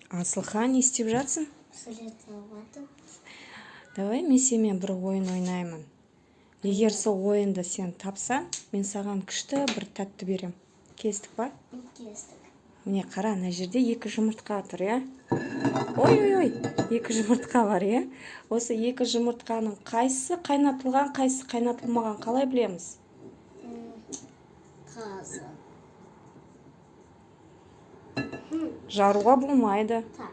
Асылхан, не істеп жатсың? Сурет салып. Давай мен сенімен бір ойын ойнаймын. Егер сол ойынды сен тапсаң, мен саған күшті бір тәтті берем. Келістік па? Келістік. Міне, қара, ана жерде екі жұмыртқа тұр, иә? Ой, ой, ой, екі жұмыртқа бар, иә? Осы екі жұмыртқаның қайсысы қайнатылған, қайсысы қайнатылмаған, қалай білеміз? Қазы. Жаруға болмайды. Так.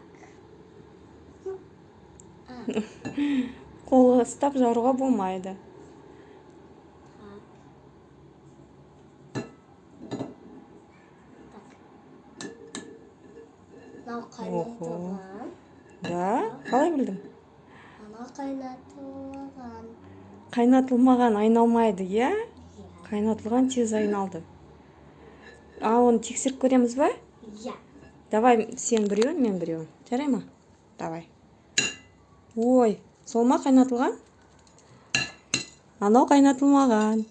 Қолға ұстап жаруға болмайды. Так. Так. Мынау қайнатылған. Да? Қалай білдің? Анау қайнатылған. Қайнатылмаған айналмайды, иә? Иә. Қайнатылған тез айналды. А оны тексеріп көреміз ба? Иә. Давай сен біреуін, мен біреуін. Жарай ма? Давай. Ой, сол ма қайнатылған? Анау қайнатылмаған.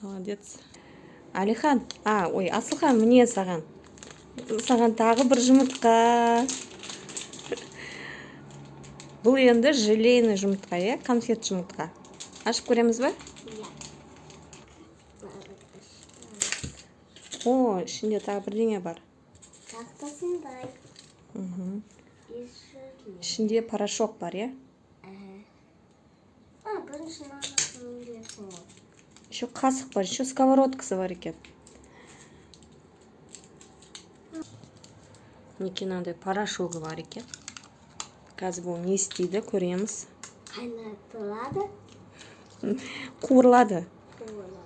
Молодец. Алихан, а, ой, Асылхан, міне саған. Саған тағы бір жұмыртқа. Бұл енді желейный жұмыртқа, иә? Конфет жұмыртқа. Ашып көреміз ба? Иә. О, ішінде тағы бірдеңе бар. Тақтасындай. Мгм. Из желе. Ішінде порошок бар, иә? А, бірінші мынаны керексің ғой. Еще қасық бар, еще сковородкасы бар екен. Мінекей, мынандай порошогы бар екен. Қазір бұл не істейді, көреміз. Қайнатылады. Қуырылады. Қуырылады.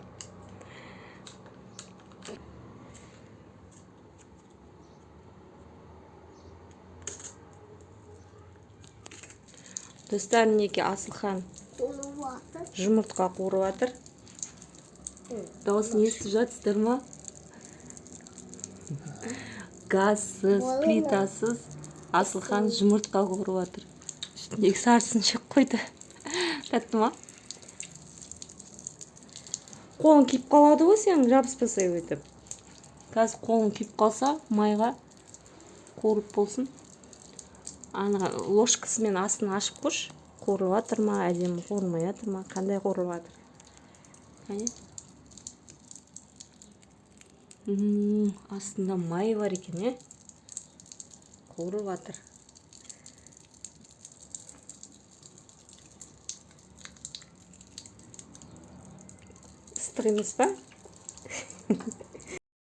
Достар, мінекей, Асылхан Қуырылып жатыр. жұмыртқа қуырып жатыр. Дауысын естіп жатсыздар ма? Газсыз, Бола ма? плитасыз Асылхан жұмыртқа қуырып жатыр. Үстіндегі сарысын жеп қойды. Тәтті ма? Қолың күйіп қалады ғой сенің, жабыспаса өйтіп. Қазір қолың күйіп қалса, майға қуырып болсын. Ана ложкасымен астын ашып қойшы. Қуырылып жатыр ма, әдемі қуырылмай жатыр ма, қандай қуырылып жатыр? Қане? Астында май бар екен, иә? Қуырылып жатыр. Ыстық емес па?